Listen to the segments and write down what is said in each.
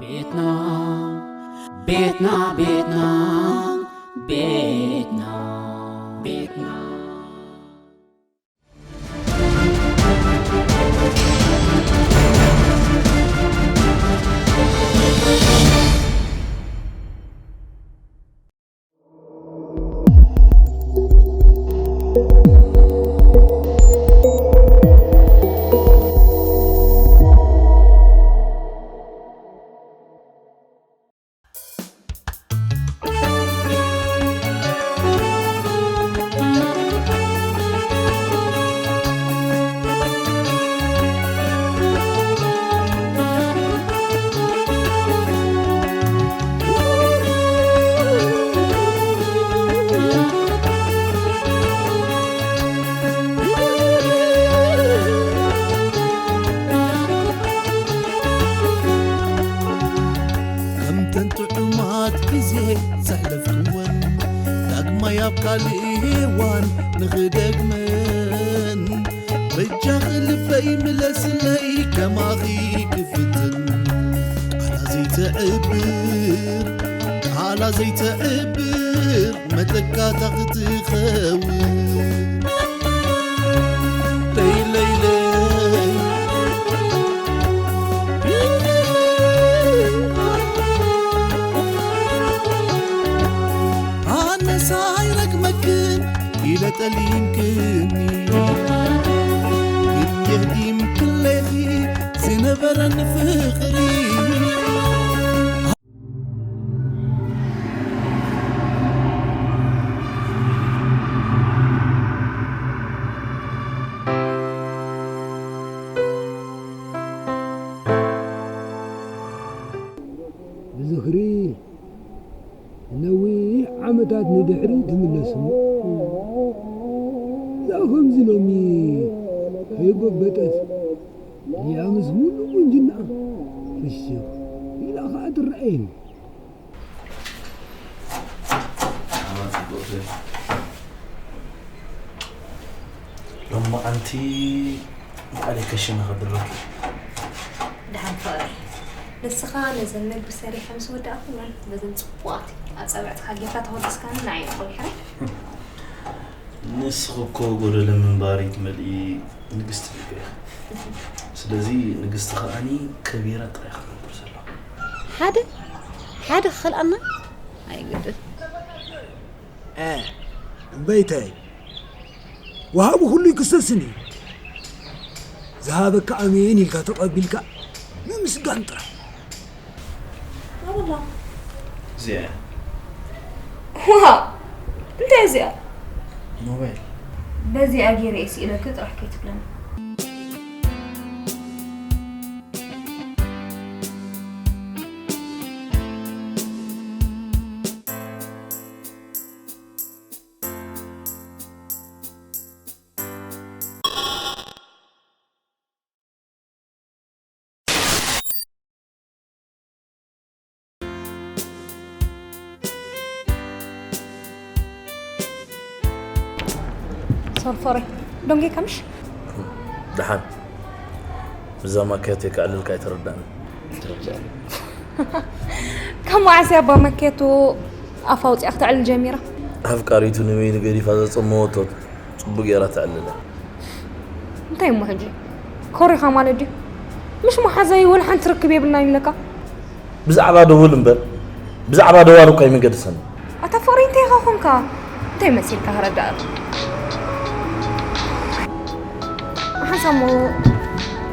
ቤትና ቤትና ቤትና ቤትና ቤትና ከምተን ጥዑማት ግዜ ዘሕለፍክወን ዳግማይ ኣብ ካልእ ሄዋን ንኽደግመን በጃኺ ልበይ ምለስለይ ከማኺ ክፍትን ቃላ ዘይተዕብር ቃላ ዘይተዕብር መተካእታ ክትኸውን ለይለይለይ ኣነሳ ኣይረግመክን ኢለ ጠሊምክኒ ግን የህዲም ክለኺ ዝነበረን ፍቕሪ ብዝኽሪ ነዊሕ ዓመታት ንድሕሪ ትምለስ እሞ፣ እዛ ከምዚ ሎሚ ከይጎበጠት፣ እዚኣ ምስ ሙሉ ቁንጅና ፍሽኽ ኢላ ኸኣ ትረኣየኒ። ሎማዓንቲ ባዕለይ ከሽነ ከድረኪ። ደሓን ፍቕረይ፣ ንስኻ ነዘን መግቢ ሰሪሐ ምስ ወዳእኩ፣ በዘን ጽቡቓት ኣጻብዕትኻ ጌርካ ተኾልስካኒ ንዓይ እኮ ድሕረይ። ንስኺ እኮ ጎደለ ምንባር ይትመልኢ ንግስቲ ኢኺ። ስለዚ ንግስቲ ከኣኒ ከቢራ ጥራይ ክትነብር ዘለዋ። ሓደ፣ ሓደ ክኸልኣና ኣይግድን። እ፣ እምበይተይ፣ ወሃቢ ኩሉ ይክሰስን እዩ። ዝሃበካ ኣሜን ኢልካ ተቐቢልካ ምምስጋን ጥራይ። ኣበላ። እዚኣ እያ። ዋው! እንታይ እዚኣ? ሞባይል። በዚኣ ገይረ እየ ስኢለኪ ጥራሕ ከይትብለኒ። ሶርፎሬ ዶንጌ ከምሽ ደሓን። ብዛ ማክያቶ ከዕልልካ ኣይተረዳእን። ካብ መዓስ እያ ኣባ ማክያቶ ኣፋ ኣውፂኣ ክተዕልል ጀሚራ? ኣፍቃሪቱ ንበይኑ ገዲፋ ዘፀመወቶ ፅቡቅ ገይራ ተዕልለ። እንታይ እሞ ሕጂ ኮሪኻ ማለት ድዩ? ምሽ መሓዛይ ወላ ሓንቲ ርክብ የብልናን ኢለካ። ብዛዕባ ደወል እምበር ብዛዕባ ደዋል እኳ ኣይምገድሰን። ኣታ ፍቕሪ እንታይ ኢኻ ኮንካ? እንታይ መሲልካ ክረዳእ? ሓንሳብ እሞ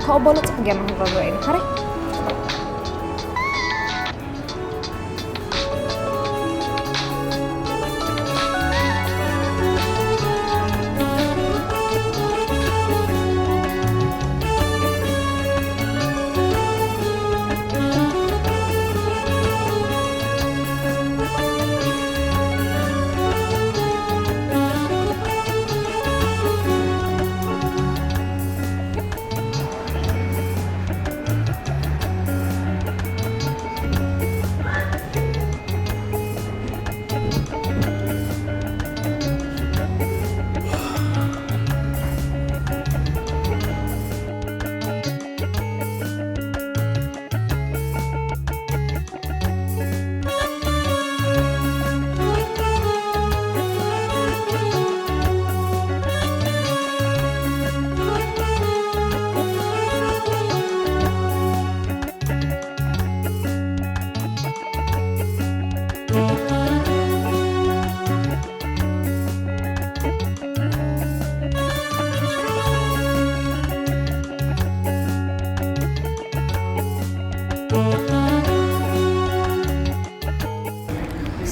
ተቐበሎ፣ ጽቡቕ ጌርና ክንረድኦ ኢና። ሕራይ።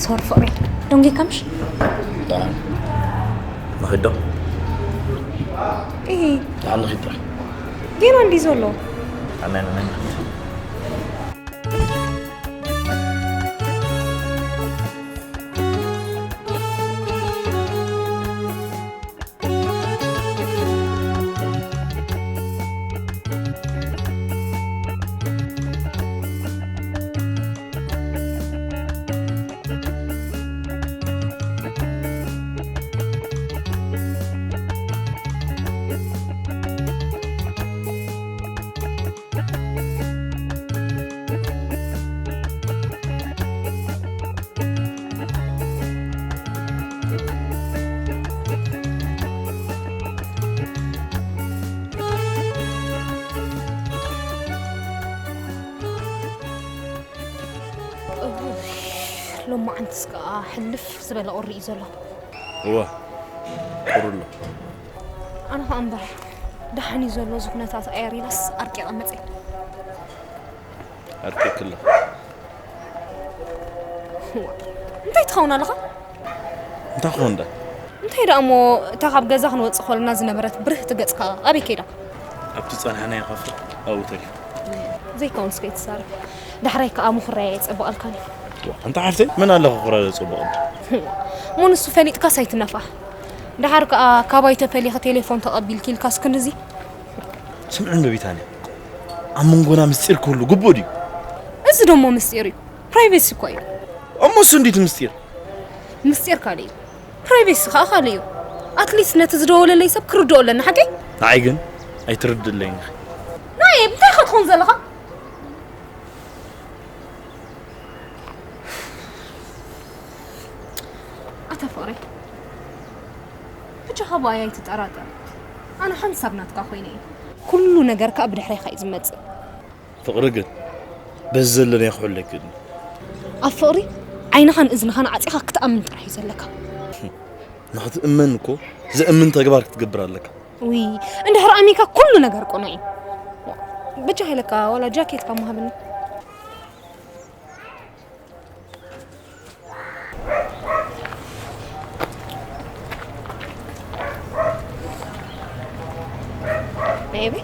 ሶሪ ፍቕሪ፣ ደንጊካ ምሽ? ንኺዶ? እሂ። ንዓም ንኺድ ጥራሕ። ጌና እንዲ ዘሎ? ኣናይ፣ ኣናይ፣ ኣናይ። ሎማዓንትስ ከኣ ሕልፍ ዝበለ ቁሪ እዩ ዘሎ። እወ፣ ቁሪ ኣሎ። ኣነ ኸኣ እምበር፣ ደሓን እዩ ዘሎ፣ እዚ ኩነታት ኣየር ኢላስ ኣርቂቐ መጸ። ኣርቂቕኪ ኣለኹ። እንታይ ትኸውን ኣለኻ? እንታይ ክኸውን ደኣ? እንታይ ደኣ እሞ፣ እታ ካብ ገዛ ክንወጽእ ከለና ዝነበረት ብርህቲ ገጽካ ኣበይ ከይዳ? ኣብቲ ዝጸናሕናዮ ካፈ ኣብኡ ተሪፋ። ዘይከውንስ ከይትዛረብ። ዳሕራይ ከኣ ምኹራይ ኣየጸብቐልካን እዩ። ዋ፣ ኣንታ ሓፍተይ፣ መን ኣለኻ ክኹራይ ዘጸብቐኒ? እሞ ንሱ ፈሊጥካስ ኣይትነፋሕ። ደሓር ከኣ ካባይ ተፈሊኻ ቴሌፎን ተቐቢልኪ ኢልካስ ክንድዚ? ስምዒ እንዶ ቢታንያ፣ ኣብ መንጎና ምስጢር ክህሉ ግቡእ ድዩ? እዚ ደሞ ምስጢር እዩ። ፕራይቬሲ እኮ እዩ። እሞ እሱ እንዴት ምስጢር? ምስጢር ካልእ እዩ። ፕራይቬሲ ከኣ ካልእ እዩ። ኣትሊስት ነቲ ዝደወለለይ ሰብ ክርድኦ ኣለኒ፣ ሓቀይ? ንዓይ ግን ኣይትርድእለይን ኢኺ። ናይ እንታይ ኢኻ ትኸውን ዘለኻ? ኣታ ፍቕረይ፣ ብጃኻ ብኣይ ኣይትጠራጠር። ኣነ ሓንሳብ ናትካ ኮይነ እየ። ኩሉ ነገር ከኣ ብድሕሬኻ እዩ ዝመጽእ። ፍቕሪ ግን በዚ ዘለናዮ ክሕሉ ኣይክእልን። ኣብ ፍቕሪ ዓይንኻን እዝንኻን ዓጺኻ ክትኣምን ጥራሕ እዩ ዘለካ። ንኽትእመን እኮ ዘእምን ተግባር ክትገብር ኣለካ። ውይ፣ እንድሕር ኣሚንካ ኩሉ ነገር ቅኑዕ እዩ። በጃኻ ኢለካ ዋላ ጃኬትካ እሞ ሃበኒ። ቤቢ፣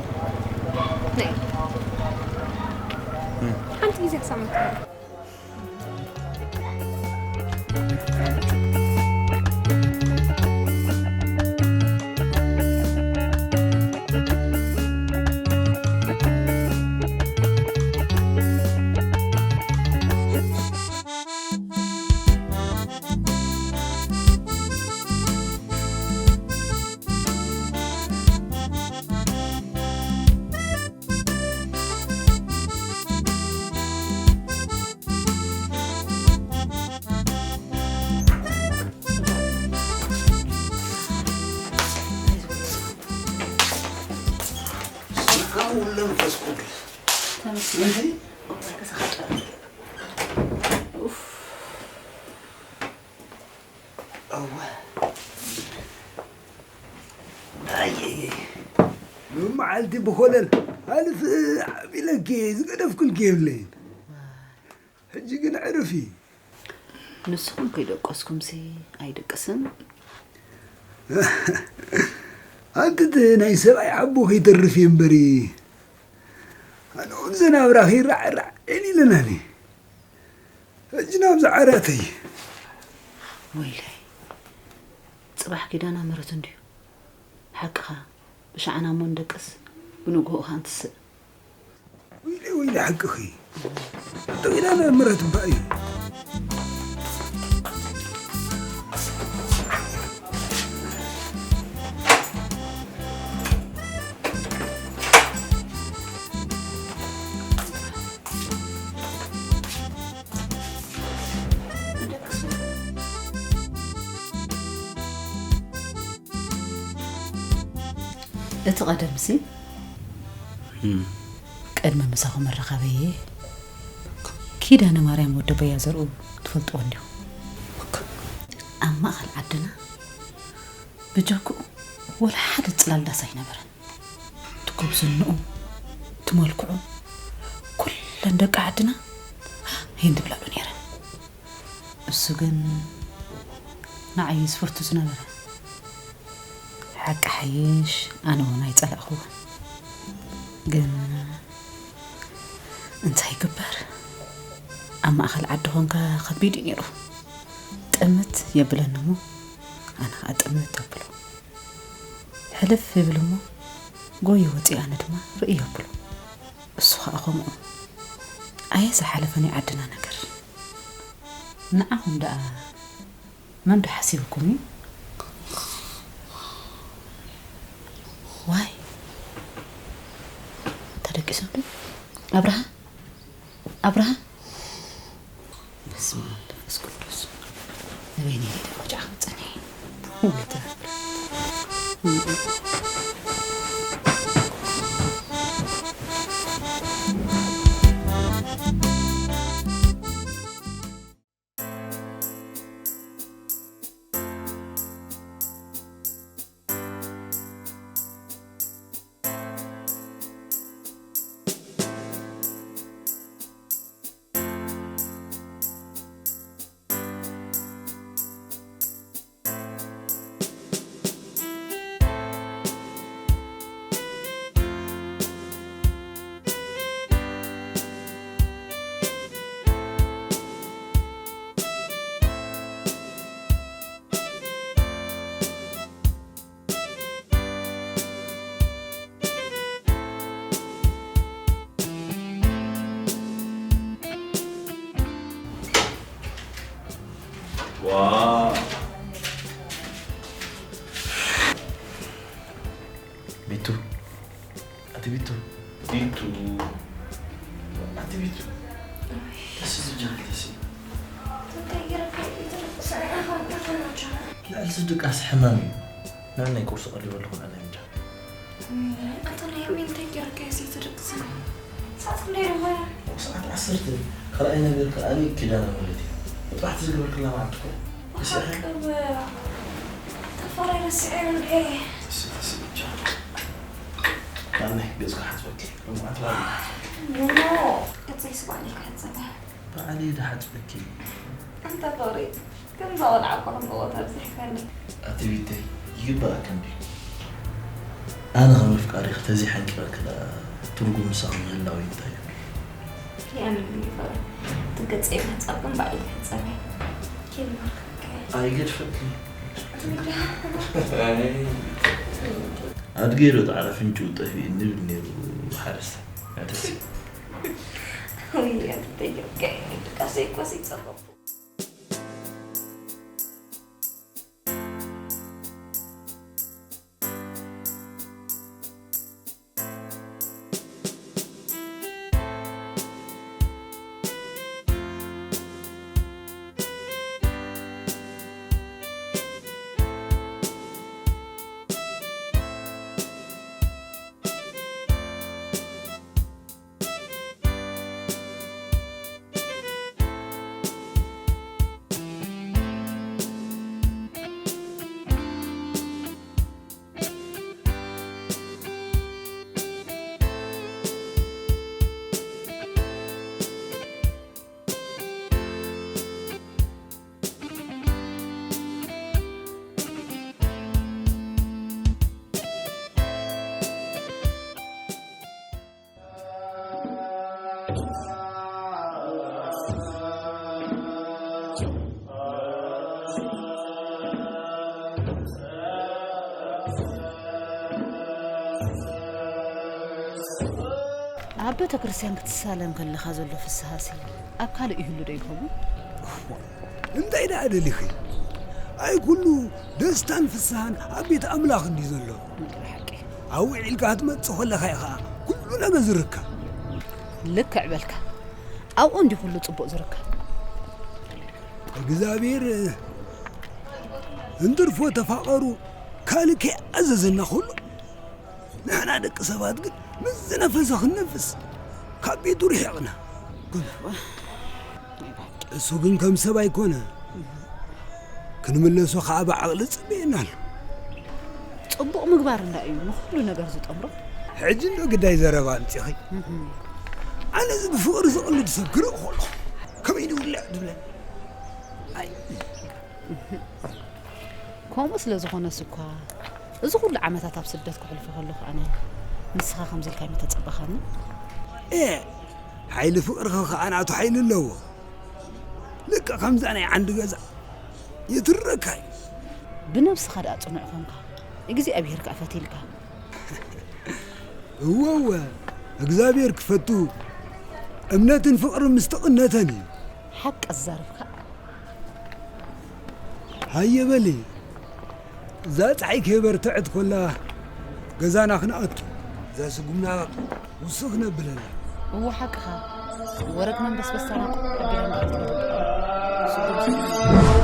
ነይ። ሓንቲ ግዜ ክሳብ ምትካል። ስምዓ ወወልድ ወመንፈስ ቅዱስ። ተመስገን። ኡፍ። እወ። ኣየየ። ሎመዓልቲ ብኾለል ሃልፍ ኣቢለኪ ዝገደፍኩልኪ የብለይን። ሕጂ ግን ዕርፊ። ንስኹም ከይደቀስኩምሲ ኣይድቅስን። ኣንቲ እቲ ናይ ሰብኣይ ሓቦ ከይተርፍ እየ እምበሪ። ኣነ እውን ዘናብራ ከይራዕራዕ ዒል ኢለናኒ። ሕጂ ናብዚ ዓራተይ። ወይለይ፣ ጽባሕ ኪዳና ምረት እንድዩ። ሓቅኻ፣ ብሻዕና እሞ ንደቅስ፣ ብንግሆኡ ኸኣ እንትስእ። ወይለይ፣ ወይለይ፣ ሓቅኺ። ደው ኢላ ምረት እባ እዩ። እቲ ቀደምሲ፣ እም። ቅድሚ ምሳኹ መራኸበየ፣ ኪዳነ ማርያም ወዲ በያ ዘርኡ ትፈልጥዎ እንዲኹም። ኣብ ማእኸል ዓድና ብጀክኡ ወላ ሓደ ጽላል ዳስ ኣይነበረን። እቲ ጉብዝንኡ፣ እቲ መልክዑ፣ ኩሉ ለን ደቂ ዓድና ይን ትብላሉ ነይረ። እሱ ግን ንዓይ ስፍርቱ ዝነበረ ሓቂ ሓይሽ ኣነ እውን ኣይጸላእኽዎን። ግን እንታይ ይግበር፣ ኣብ ማእኸል ዓዲ ኾንካ ከቢድ እዩ ነይሩ። ጥምት የብለኒ እሞ ኣነ ኸዓ ጥምት የብሎ። ሕልፍ ይብል እሞ ጎዩ ወፂኡ ኣነ ድማ ርእዮ የብሎ። እሱ ኸዓ ከምኡ። ኣየ ዝሓለፈ ናይ ዓድና ነገር። ንዓኹም ደኣ መን ዶ ሓሲብኩም እዩ? ዋይ ተደቂሶም ዶ? ኣብርሃ ኣብርሃ በስመ ኣብ መንፈስ ቅዱስ ንበይነይ ደ ወጫ ክምፀኒ ዋው። ቢቱ፣ ኣቲ ቢቱ፣ ቢቱ፣ ኣቲ ቢቱ። ደስ ዝብል ጃኬት ደስ ይብል። ልዕሊ ስድቃስ ሕማም እዩ። ንዕናይ ቁርሲ ቀሪበልኹም ኣነ እንጃ። ኣታ ናይ ኣሜን እንታይ ጌርካ እየ ዘይተደቅስና? ሰዓት ክንደይ ደሞ እያ? ሰዓት ዓሰርተ። ካልኣይ ነገር ከኣ ኪዳነ ምሕረት እዩ። መጥባሕቲ ዝገበርክላ መዓልቲ እኮ እያ። ብሓቂ ብ-፣ ተፋራይ ረሲዐ እንዴ? ተስእ፣ ተስእ ብቻ። ናነይ ገጽካ ሓጽበኪ። ሎምዓንቲ ባዕለይ ሓጽበኪ። ኖ፣ ገጸይ ስባል ኢልካ ሕጸበ። ባዕለይ ድሓጽበኪ። ኣንታ ፍቕሪ፣ ከምዛ ቆልዓ እኮ ከም እወት ኣብዚሕካኒ። ኣቲ ቢተይ፣ ይግባኣኪ እንድዩ። ኣነ ከም ኣፍቃሪኺ ተዘይሓንቂቐኪ ደኣ ትርጉም ምሳኺ ምህላወይ እንታይ እዩ? ይኣምን እዩ ፍቕሪ። እቲ ገጸይ ምሕጻብ ግን ባዕለይ ክሕጸብ እየ። ኬድ ማርክ ከ? ኣይገድፈኪ። ኣድገይ ዶ ጻዕዳ ፍንጭው ጠፊእኒ ይብል ነይሩ ሓረስታይ። ኣተሲ። ውይ፣ ኣንተ ደቂቀ፣ ድቃሰይ እኮ ሲጸበኩ። ኣብ ቤተ ክርስቲያን ክትሳለም ከለኻ ዘሎ ፍስሃሲ ኣብ ካልእ ይህሉ ዶ ይኸውን? እንታይ ደኣ ደሊኺ? ኣይ ኩሉ ደስታን ፍስሃን ኣብ ቤት ኣምላኽ እንዲ ዘሎ። ምድሪ ሓቂ። ኣብ ውዒልካ ክትመጽእ ከለኻ ኢኻ ኩሉ ነገር ዝርከብ። ልክዕ በልካ። ኣብኡ እንዲ ኩሉ ጽቡቕ ዝርከብ። እግዚኣብሔር እንትርፎ ተፋቐሩ ካልእ ከይኣዘዘና ኩሉ ንሕና ደቂ ሰባት ግን ምስ ዝነፈሰ ክንነፍስ ካብ ቤቱ ርሒቕና። እሱ ግን ከም ሰብ ኣይኮነ፣ ክንምለሶ ከዓ ብዓቕሊ ጽበየና ኣሎ። ጽቡቕ ምግባር እንዳ እዩ ንኹሉ ነገር ዝጠምሮ። ሕጂ እንዶ ግዳይ ዘረባ ኣምጺኺ። ኣነ እዚ ብፍቕሪ ዝቕልድ ሰብ ክርኢ ከለኹ ከመይ ድውልዕ ድብለኒ። ኣይ ከምኡ ስለ ዝኾነስ እኳ እዚ ኩሉ ዓመታት ኣብ ስደት ክሕልፎ ከለኹ ኣነ ንስኻ ከምዚ ኢልካ ምተጸበኻኒ። ኤ ሓይሊ ፍቕርኺ ኸዓ ናቱ ሓይሊ ኣለዎ። ልክዕ ከምዛ ናይ ዓንዲ ገዛ የትረካ እዩ። ብነብስኻ ደኣ ጽኑዕ ኮንካ እግዚኣብሄር ከኣ ፈትይልካ። እወ እወ እግዚኣብሔር ክፈቱ እምነትን ፍቕርን ምስ ተቕነተን እዩ። ሓቂ ዝዛረብካ ሃየ በሊ እዛ ፀሓይ ከይበርትዐት ኮላ ገዛና ክንኣቱ እዛ ስጉምና ውስኽ ነብለና። እወ ሓቅኻ ወረግ መንበስበስ ተራቑ ኣቢላ እንዳልትወደ ስጉም ስጉም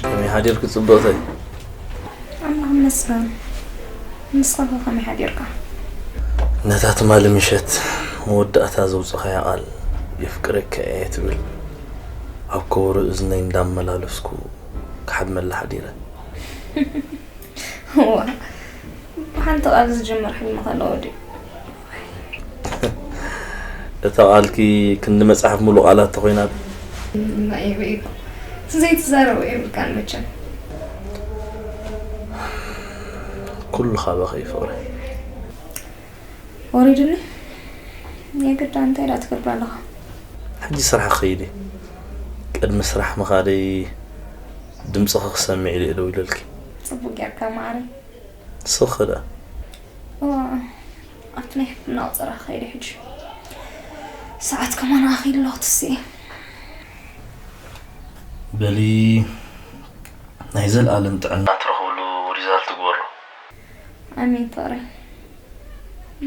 ከመይ ሓዲርኪ ጽብቕተይ? ኣምላኽ ይመስገን። ንስኻ ከ ከመይ ሓዲርካ? ነታ ትማሊ ምሸት መወዳእታ ዘውጻኻያ ቃል የፍቅረካ እየ ትብል ኣብ ከበሮ እዝነይ እንዳመላለስኩ ክሓድመላ ሓዲረ። እዋ ብሓንቲ ቃል ዝጅምር ሕልሚ ከለዎ ድዩ? እታ ቃልኪ ክንዲ መጽሓፍ ሙሉእ ቃላት ተኾይና። እማ ይበይኩ። እቲ ዘይትዛረቦ የብልካን መቸም። ኩሉ ካባኺ እዩ ፍቕረይ። ወሪዱኒ። የግዳ እንታይ ደኣ ትገብር ኣለኻ? ሕጂ ስራሕ ክኸይድ እየ። ቅድሚ ስራሕ ምኻደይ ድምፅኺ ክሰምዕ ኢለ እየ ደው ኢለልኪ። ፅቡቅ ጌርካ ማዓረይ። ስኺ ደኣ? እዋ ኣብቲ ናይ ሕክምና ቆፀራ ክኸይድ እየ ሕጂ። ሰዓት ከማን ኣኺሉ ኣሎ ክትስኢ። በሊ ናይ ዘለኣለም ጥዕና ትረኽብሉ ሪዛልት ግበሮ። ኣሜን ፍቕረይ።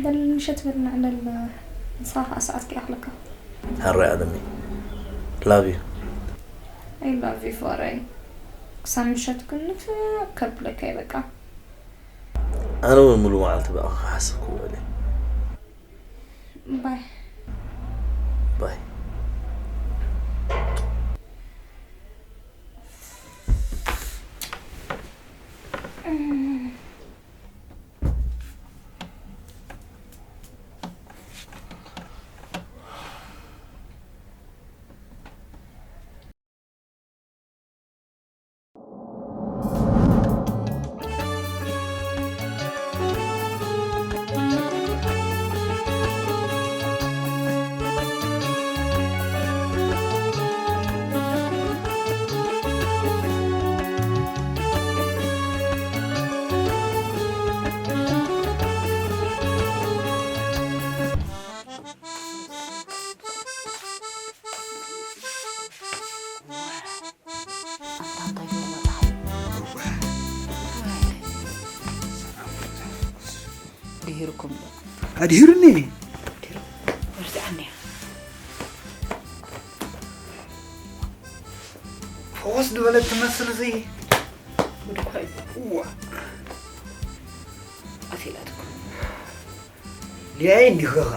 በል ምሸት በል ንዕለል ንስኻ ከዓ ሰዓት ከይኣኽለካ። ሕራይ ኣለኒ። Love you። I love you ፍቕረይ። ክሳብ ምሸት ግን ንፍዕ ከብለካ እዩ በቃ። ኣነ እውን ሙሉእ መዓልቲ ብኣኻ ክሓስብ ክውዕል እየ። ባይ። ባይ። ኣድሂርኒ። ወርዚዓኒ። ፈወስ ዝበለት ትመስል እዚ። ጉድ እኮ እዩ። እዋ። ኣትላትኩም። ሊያይ እንዲኸኻ።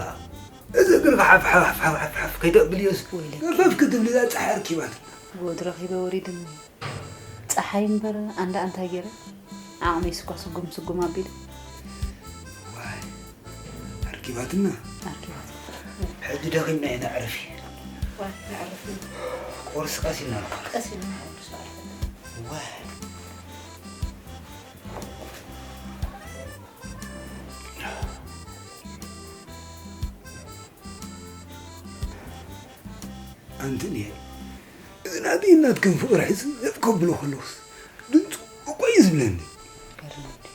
እዚ እግርኻ ሓፍ፣ ሓፍ፣ ሓፍ፣ ሓፍ፣ ሓፍ ከይተብልዮስ። ወይለኪ። ገፈፍ ክትብሊ እዛ ጸሓይ ኣርኪባትና። ጎድ ረኺበ ወሪድኒ። ጸሓይ እምበር ኣንዳ እንታይ ገይረ? ዓቕመይስ እኳ ስጉም ስጉም ኣቢሉ። ዋይ፣ ኣርኪባትና። ኣርኪባትና። ሕጂ ደኺምና ኢና፣ ዕረፊ። ዋይ፣ ንዕረፍ። ቁርሲ ቀስ ኢልና ንበልዕ። ቀስ ኢልና ንበልዕ፣ ሰዓት። ዋይ። ኣንትንየ፣ እዚ ናተይን ናትክን ፍቕሪ ሕጽጽጽ ከብሎ ከለኹስ፣ ድምጹ እኮ እዩ ዝብለኒ። ገርም እንድዩ።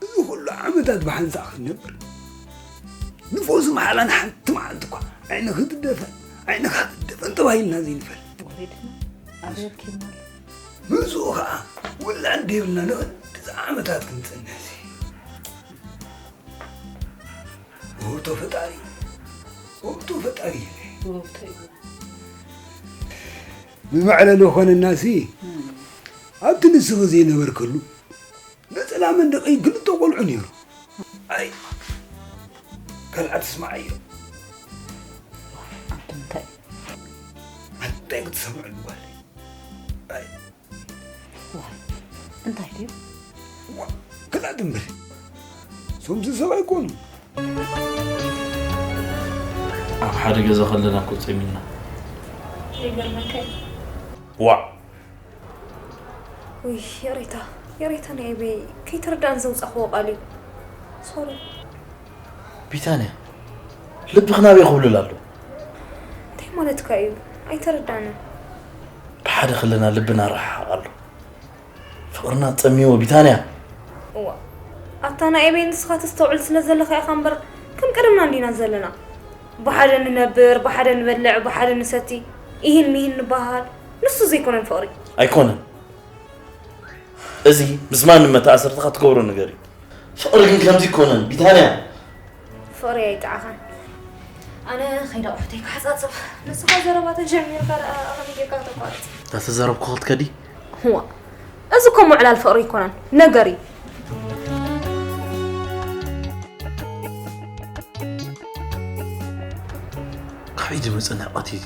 እዚ ኩሉ ዓመታት ብሓንሳእ ክንነብር፣ ንፈውሲ መሓላን ሓንቲ መዓልቲ እኳ ዓይንኺ ትደፈን፣ ዓይንኻ ትደፈን ተባሂልና ዘይንፈልጥ። ወሪድና፣ ኣበይ ኣርኪብና ኣሎ? ምስኡ ኸኣ ውላድ ደይብልና ንኽንድዚ ዓመታት ክንጸንሕሲ። ውህብቶ ፈጣሪ፣ ውህብቶ ፈጣሪ። ውህብቶ እዩ። ብመዕለሊ ኾነናሲ፣ እም። ኣብቲ ንስኺ ዘይነበርክሉ ነጸላ መንደቐይ ክልተ ቆልዑ ነይሩ። ኣይ፣ ካልኣ ትስማዓዮ። ኣንቱም እንታይ? ኣንታይ ክትሰምዑ ጓለይ? ኣይ። ዋይ፣ እንታይ ድዩ? ዋ፣ ክላእ ትንብል። ሶምሲ ሰብ ኣይኮኑን። ኣብ ሓደ ገዛ ከለና እኮ ጸሚና። ይገርመካ እዩ። ዋዕ! ውይ፣ ይቕሬታ፣ ይቕሬታ ናይ ኣበይ ከይተረዳእኒ ዘውጻእክዎ ቃል እዩ። ሶሪ። ቢታንያ፣ ልብኺ ናበይ ክውልል ኣሎ? እንታይ ማለትካ እዩ? ኣይተረዳእንን። ብሓደ ከለና ልብና ርሓቕ ኣሎ። ፍቕርና ጸሚዎ፣ ቢታንያ። እዋ፣ ኣታ ናይ ኣበይ ንስኻ ተስተውዕል ስለ ዘለኻ ኢኻ እምበር፣ ከም ቀደምና እንዲና ዘለና። ብሓደ ንነብር፣ ብሓደ ንበልዕ፣ ብሓደ ንሰቲ፣ ኢሂን ሚሂን ንበሃሃል። ንሱ ዘይኮነን ፍቕሪ። ኣይኮነን። እዚ ምስ ማንም መተኣሰርትኻ ትገብሮ ነገር እዩ። ፍቕሪ ግን ከምዚ ኣይኮነን፣ ቢታንያ። ፍቕሪ ኣይጠዓኻን። ኣነ ኸይደ ኣቑሑተይ ክሓጻጽብ፣ ንስኻ ዘረባ ተጀሚርካ ደኣ ከመይ ጌርካ ከተቋርጽ? እታ ተዘረብኩ ክትከዲ? እዋ፣ እዚ እኮ ምዕላል ፍቕሪ ኣይኮነን፣ ነገር እዩ። ካበይ ዝመጸ ንዕቀት እዩ እዚ?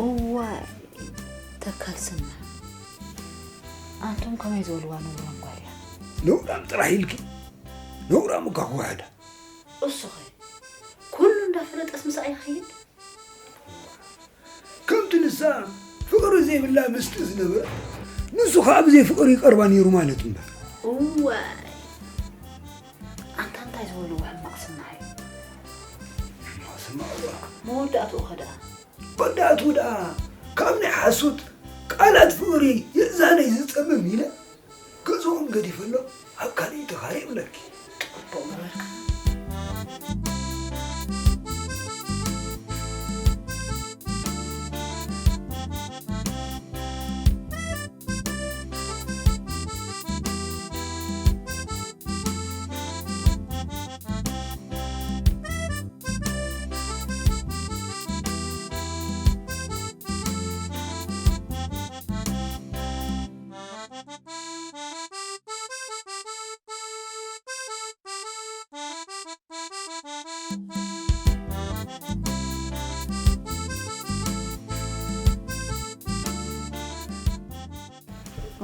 እዋይ፣ ተካል ስና። ኣንቱም ከመይ ዝበልዋ ነውራም ጓል እያ? ነውራም ጥራሕ ኢልኪ? ነውራም እኳ ክውሕዳ። እሱ ኸ ኩሉ እንዳፈለጠስ ምስኣ ይኸይድ? ከምቲ ንሳ ፍቕሪ ዘይብላ ምስጢ ዝነበረ፣ ንሱ ኸዓ ብዘይ ፍቕሪ ይቐርባ ነይሩ ማለት እምበር። እዋይ፣ ኣንታ እንታይ ዝበልዎ ሕማቕ ስምዓ እዩ? ሕማቕ ስምዓ እዋ። መወዳእትኡ ኸ ደኣ? መወዳእትኡ ደኣ ካብ ናይ ሓሶት ቃላት ፍቕሪ የእዛነይ ዝጸምም ኢለ፣ ገዝኦም ገዲፈሎም ኣብ ካልእ ተኻርየ እብለኪ። ጽቡቕ ገበርካ።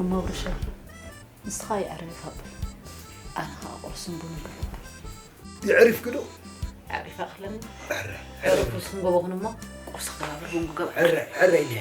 እሞ ብርሸ፣ ንስኻ የዕርፍ ኣብል። ኣነ ኸኣ ቁርስን ቡንን ክገብር። የዕሪፍኪ ዶ? ኣዕሪፋ ክለኒ። ሕረ፣ ሕረ። ዕረፉ ንስኹም ገበኹን እሞ ቁርሲ ክጋብር ቡን ክገብር። ሕረ፣ ሕረ ኢለ።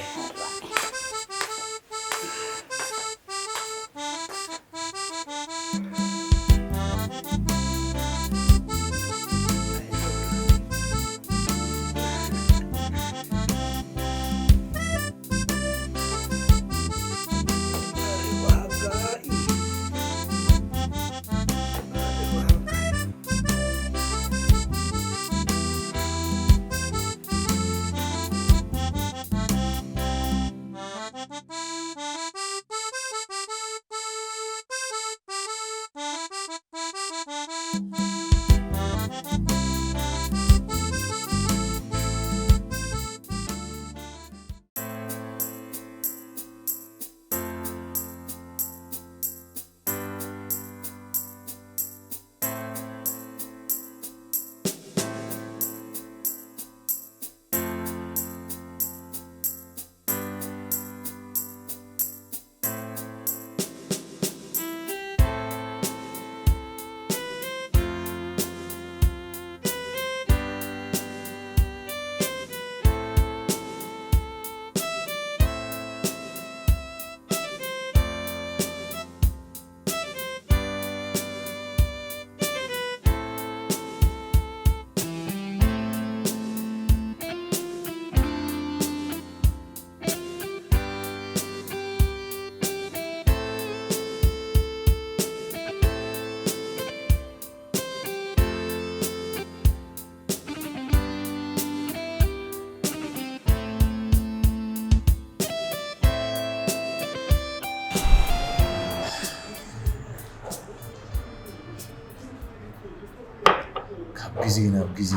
ግዜ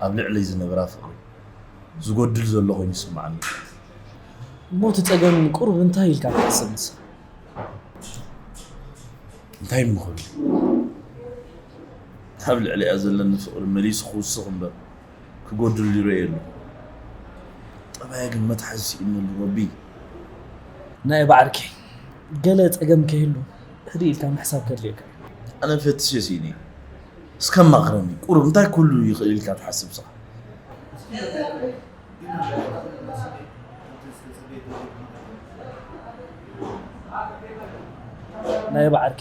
ኣብ ልዕለይ ዝነበራ ፍቕሪ ዝጎድል ዘሎ ኮይኑ ይስምዓኒ። እሞ እቲ ጸገም ቁሩብ እንታይ ኢልካ ትሓስብ ንስኻ? እንታይ እሞ ክብል? ኣብ ልዕሊኣ ዘለኒ ፍቕሪ መሊሱ ክውስኽ እምበር ክጎድል ይረኣየ ኣሎ። ጠባያ ግን መትሓዚ ስኢንሉ ረቢ። ናይ ባዕርኪ ገለ ጸገም ከይህሉ ህድእ ኢልካ ምሕሳብ ከድልየካ እዩ። ኣነ ፈትሸ ስኢነ። እስከ ኣማኽረኒ። ቁሩብ እንታይ ክህሉ ይኽእል ኢልካ ትሓስብ ንስኻ? ናይ ባዕርኪ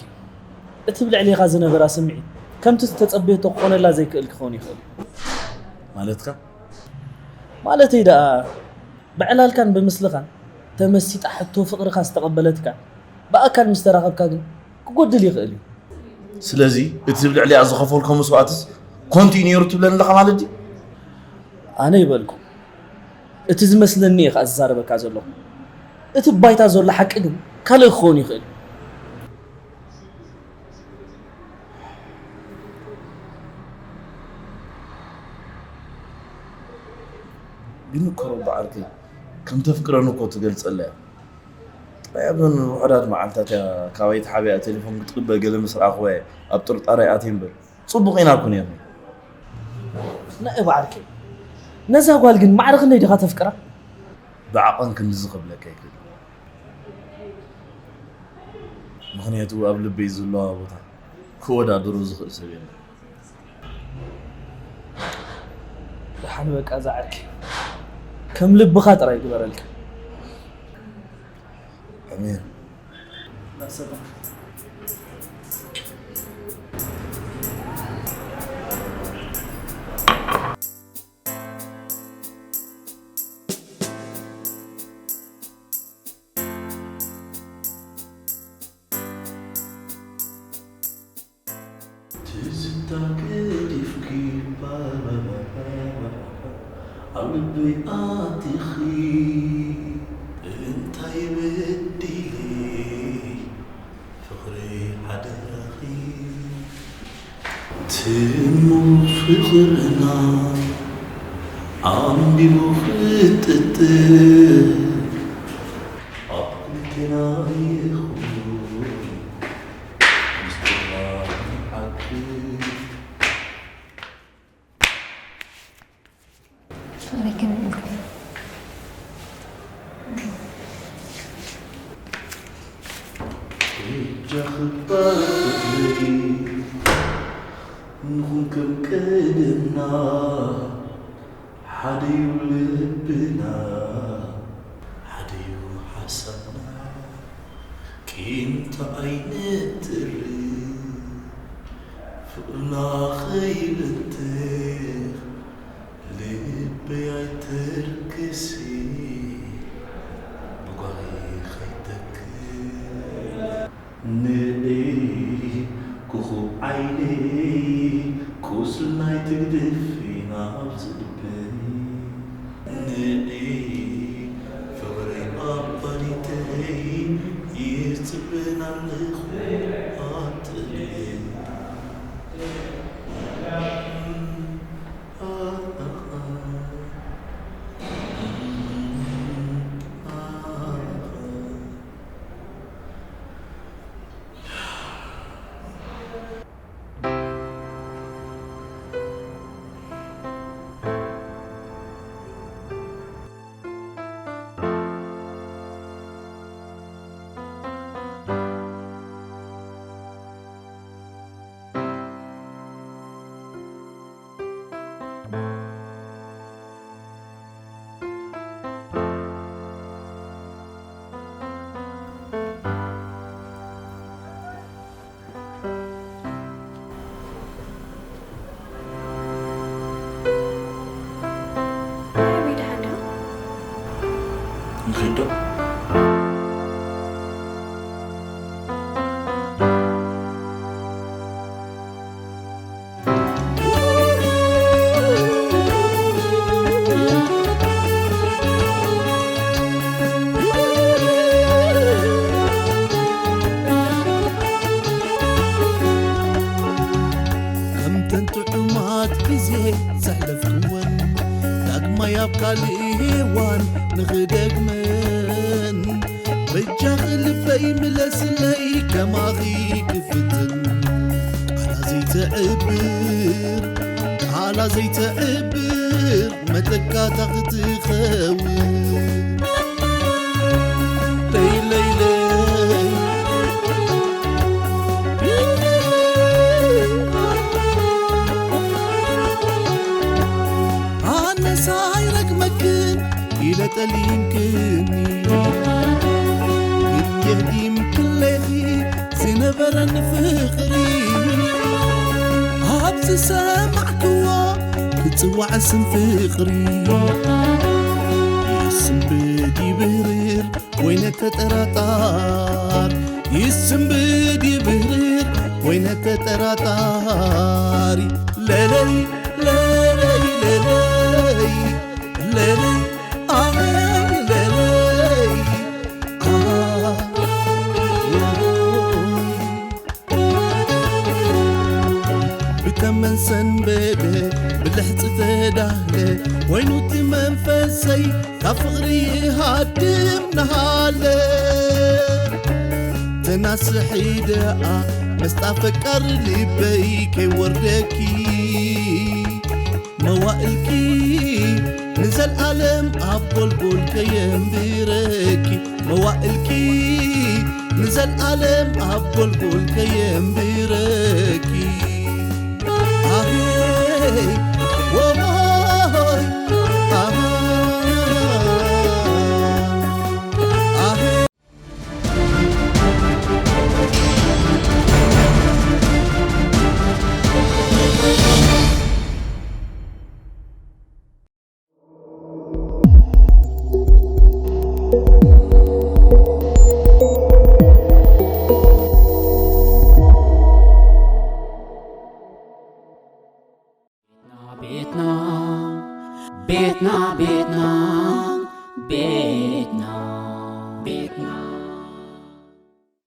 እቲ ብልዕሌኻ ዝነበራ ስምዒት ከምቲ ዝተጸበየቶ ክኾነላ ዘይክእል ክኸውን ይኽእል እዩ። ማለትካ? ማለተይ ደኣ ብዕላልካን ብምስልኻን ተመሲጣ ሕቶ ፍቕርኻ ዝተቐበለትካ ብኣካል ምስ ተራኸብካ ግን ክጎድል ይኽእል እዩ። ስለዚ እቲ ብልዕሊኣ ዝኸፈልኮ መስዋእትስ ኮንቱ እዩ ነይሩ ትብለኒ ኣለኻ ማለት ድዩ? ኣነ ይበልኩ። እቲ ዝመስለኒ እየ ከኣ ዝዛረበካ ዘለኹ። እቲ ባይታ ዘሎ ሓቂ ግን ካልእ ክኸውን ይኽእል። ግን እኮ ረቢ ዓርከይ ከም ተፍቅረኒ እኮ ትገልጸላ እያ። ጥራይ ኣብዘን ውሑዳት መዓልታት እያ ካባይ ተሓቢኣ ቴሌፎን ክትቅበል ገለ ምስ ረኣኽዋ እየ ኣብ ጥርጣረ ኣትየ እምበር ጽቡቕ ኢና እኮ ነይርና። ናይ ባዕርከይ ነዛ ጓል ግን ማዕረ ክንደይ ዲኻ ተፍቅራ? ብዓቐን ክንድዚ ክብለካ ኣይክእልን። ምኽንያቱ ኣብ ልበይ ዘለዋ ቦታ ክወዳድሮ ዝኽእል ሰብ የለን። ደሓን በቃ እዛ ዓርኪ ከም ልብኻ ጥራይ ግበረልካ። ኣሜን። ትዝታ ገዲፍኪ ኣብ ልበይ ኣቲኺ እንታይ በዲለ ፍቕረይ ሓደራኺ ትሙ ፍቕርና ኣንቢቡ ክጥጥር ኣብ ክልቴና ይኹን ምስጢርና ይዓግብ። እጃ ክባር ፍቕሪ ንኹን ከም ቀደምና ሓደ ዩ ልብና ሓደ ዩ ሓሳብና ቂምታ ኣይነትርፍ ፍቕርና ኸይበትኽ ልበይ ኣይተርክሲ ብጓሂ ኸይተክል ንዒ ክኹብ ዓይነይ ቁስልና ኣይትግደፊ ናብዚ ልበይ ንዒ ፍቕረይ ኣባዲተይ ይጽበን ኣለኹ ኣጥልየ ከምተን ጥዑማት ግዜ ኣብ ካልእ ሄዋን ንኽደግመን በጃኺ ልበይ ምለስለይ ከማኺ ክፍትን። ቃላ ዘይተዕብር ቃላ ዘይተዕብር መተካታ ክትኸውን። ለይለይለይ ኣነሳ ኣይረግመክን ኢለ ጠሊምክኒ። ግን የህዲም ክለኺ ዝነበረን ፍቕሪ ኣብ ዝሰማዕክዎ ክጽዋዕ ስም ፍቕሪ ይስንብድ ይብርር ወይ ነተጠራጣር ይስንብድ ይብርር ወይ ነተጠራጣሪ ለለይ ለለይ ለለይ ለለይ ኣይ ለለይ ብተመን ሰንበደ ብልሕፂ ተዳህለ ወይኑቲ መንፈሰይ ካብ ፍቕሪ ይሃድም ናሃለ ተናስሒ ደኣ መስጣ ፈቃር ልበይ ከይወርደኪ መዋእልኪ ንዘልኣለም ኣብ ጎልጎል ከየንብረኪ መዋእልኪ ንዘልኣለም ኣብ ጎልጎል ከየንብረኪ ኣሄይ ወሆይ ኣሃ ኣሄይ ቤትና ቤትና ቤትና ቤትና